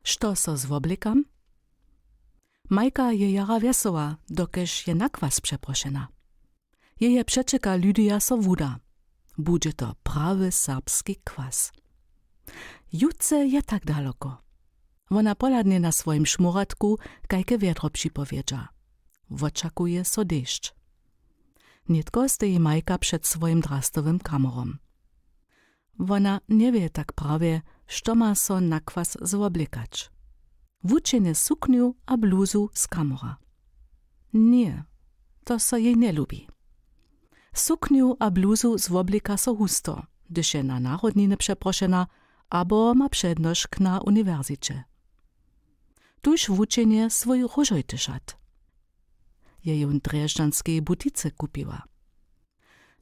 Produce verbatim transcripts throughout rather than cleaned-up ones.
Što so zwoblěkam? Majka je jara wjesoła, dokelž je na kwas přeprošena. Jeje přećelka Lydia so wuda. Budźe to prawy serbski kwas. Jutře je tak daloko. Wona pohladnje na swojim šmóratku, kajke wjedro připowědźa. Wočakuje so dešć. Nětko steji Majka před swojim drastowym kamorom. Wona njewě tak prawje, što ma so na kwas zwoblěkać. Wučenje suknju a bluzu z kamora. Ně, to so jej njelubi. Suknju a bluzu zwoblěka so husto, hdyž je na narodniny přeprošena abo ma přednošk na uniwersiće. Tuž wučenje swój róžojty šat. Je jón w drježdźanskej butice kupiła.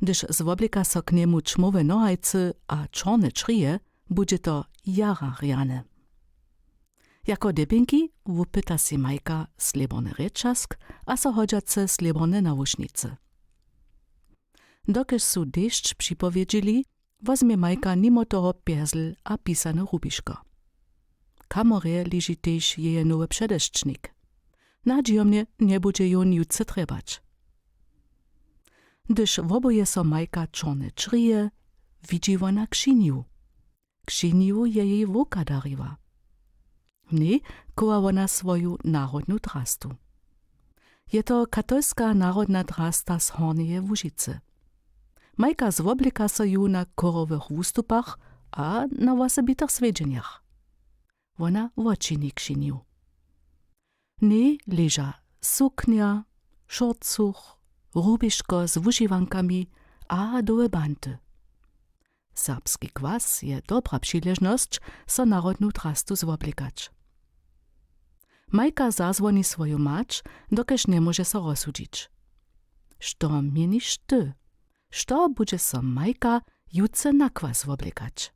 Hdyž zwoblěka so k njemu ćmowe nohajcy a čorne črije, budźe to jara rjane. Jako debjenki wupyta sej Majka slěborny rěčazk a so hodźace slěborne nawušnicy. Dokelž su dešć připowědźili, wozmje Majka nimo toho pjezl a pisane rubiško. W kamorje leži tež jeje nowy předešćnik. Nadźijomnje njebudźe jón jutře trjebać. Hdyž wobuje so Majka čorne črije, widźi wona křinju. Křinju je jej wowka dariła. W njej chowa wona swoju narodnu drastu. Je to katolska narodna drasta z Hornjeje Łužicy. Majka zwoblěka so ju na chórowych wustupach a na wosebitych swjedźenjach. Wona wočini křinju. W njej leža suknja, šorcuch, rubiško z wužiwankami a dołhe banty. Serbski kwas je dobra přiležnosć, so narodnu drastu zwoblěkać. Majka zazwoni swoju mać, dokelž njemóže so rozsudźić. Što měniš ty? Što budźe so Majka jutře na kwas woblěkać?